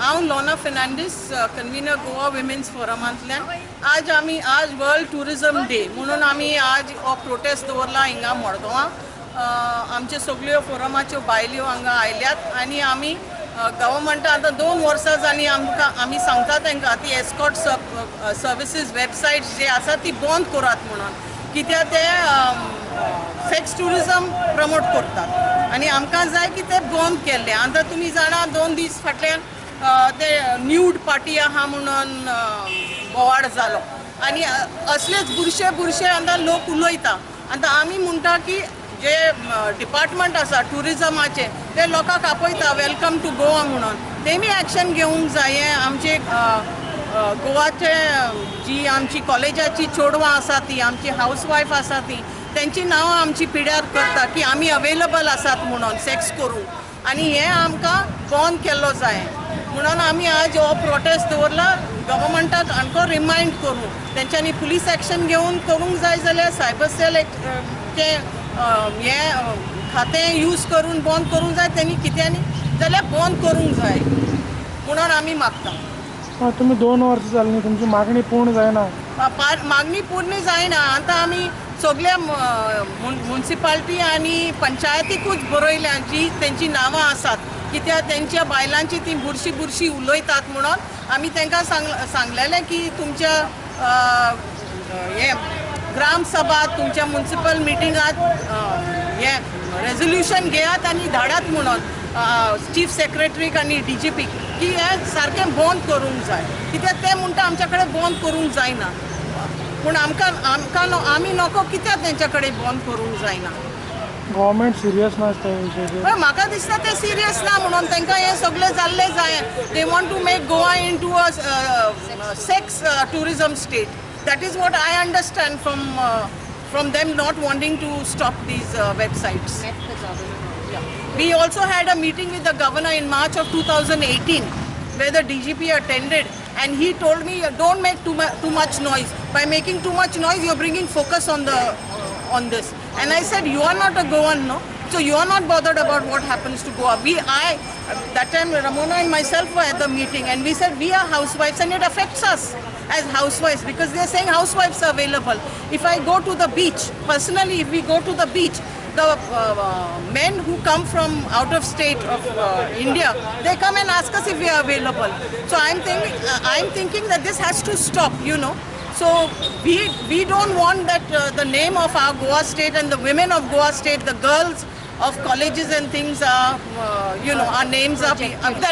हांव लोना फेर्नांडीस, कन्व्हिनर, गोवा विमेन्स फोरमांतल्यान. आज आमी, आज वर्ल्ड ट्युरिझम डे म्हणून आमी आज हो प्रोटेस्ट दवरला हिंगा मडगांवां. आमच्यो सगल्यो फोरमाच्यो बायल्यो हांगा आयल्यात आनी आमी गव्हर्मेंटा आतां 2 वर्सां जालीं आमकां, आमी सांगता तांकां ती एस्कॉर्ट सर्विसीस वेबसायट जे आसा ती बंद करात म्हणून, कित्याक ते सेक्स ट्युरिझम प्रमोट करतात आनी आमकां जाय की ते बंद केल्ले. आतां तुमी जाणा, 2 दीस फाटल्यान ते न्यूड पार्टी आहा म्हणून बोवाळ जालो आनी असलेच बुरशे बुरशे आतां लोक उलयता. आतां आमी म्हणटा की जे डिपार्टमेंट आसा ट्युरिजमाचे, ते लोकांक आपयता "welcome to Goa" म्हणून, तेमी एक्शन घेवंक जाय. आमचे गोवाचे जी आमची कॉलेजाची चेडवां आसा, ती आमची हावस वायफ आसा, ती तेंची नांवां आमची पिड्यार करता की आमी अवेलेबल आसात म्हणून सेक्स करूंक आनी हें आमकां बंद केल्लो जाय म्हणून आमी आज हो प्रोटेस्ट दवरला, गव्हर्मेंटाक आमकां रिमायंड करूं. तेंच्यांनी पुलीस एक्शन घेवन करूंक जाय जाल्यार सायबर सेल ते हें खातें यूज करून बंद करूंक जाय. तेणी कित्यानी जाल्यार बंद करूंक जाय म्हणून आमी मागता. तुम्ही 2 वर्ष जाली न्ही, तुमची मागणी पूर्ण जायना. मागणी पूर्ण जायना. आतां आमी सगल्या मुन्सिपाल्टी आनी पंचायतीकूच बरयल्या, जी तेंची नांवां आसात, कित्याक तेंच्या बायलांची ती बुरशी बुरशी उलयतात म्हणून आमी तांकां सांगलेलें की तुमच्या हें ग्रामसभा, तुमच्या मुन्सिपल मिटिंगात हें रेजोल्युशन घेयात आनी धाडात म्हणून चीफ सेक्रेटरीक आनी डीजीपीक की हें सारकें बंद करूंक जाय, कित्याक ते म्हणटा आमच्या कडेन बंद करूंक जायना, पूण आमकां आमकां आमी नको कित्याक तेंच्या कडेन बंद करूंक जायना. गव्हर्मेंट सिरियस नासता ह्या विशयाचेर. हय, म्हाका दिसता ते सिरियस ना म्हणून तांकां हें सगळें जाल्लें जाय. They want to make Goa into a sex tourism state. That is what I understand from them not wanting to stop these websites. We also had a meeting with the governor in March of 2018 where the DGP attended and he told me, "Don't make too much noise. By making too much noise, you're bringing focus on this." And I said, "You are not a Goan, no? So you are not bothered about what happens to Goa." That time Ramona and myself were at the meeting and we said, "We are housewives and it affects us as housewives because they are saying housewives are available." If I go to the beach, personally, if we go to the beach, the men who come from out of state of India, they come and ask us if we are available. So I'm thinking that this has to stop. So we don't want that the name of our Goa state and the women of Goa state, the girls of colleges and things are, our names are that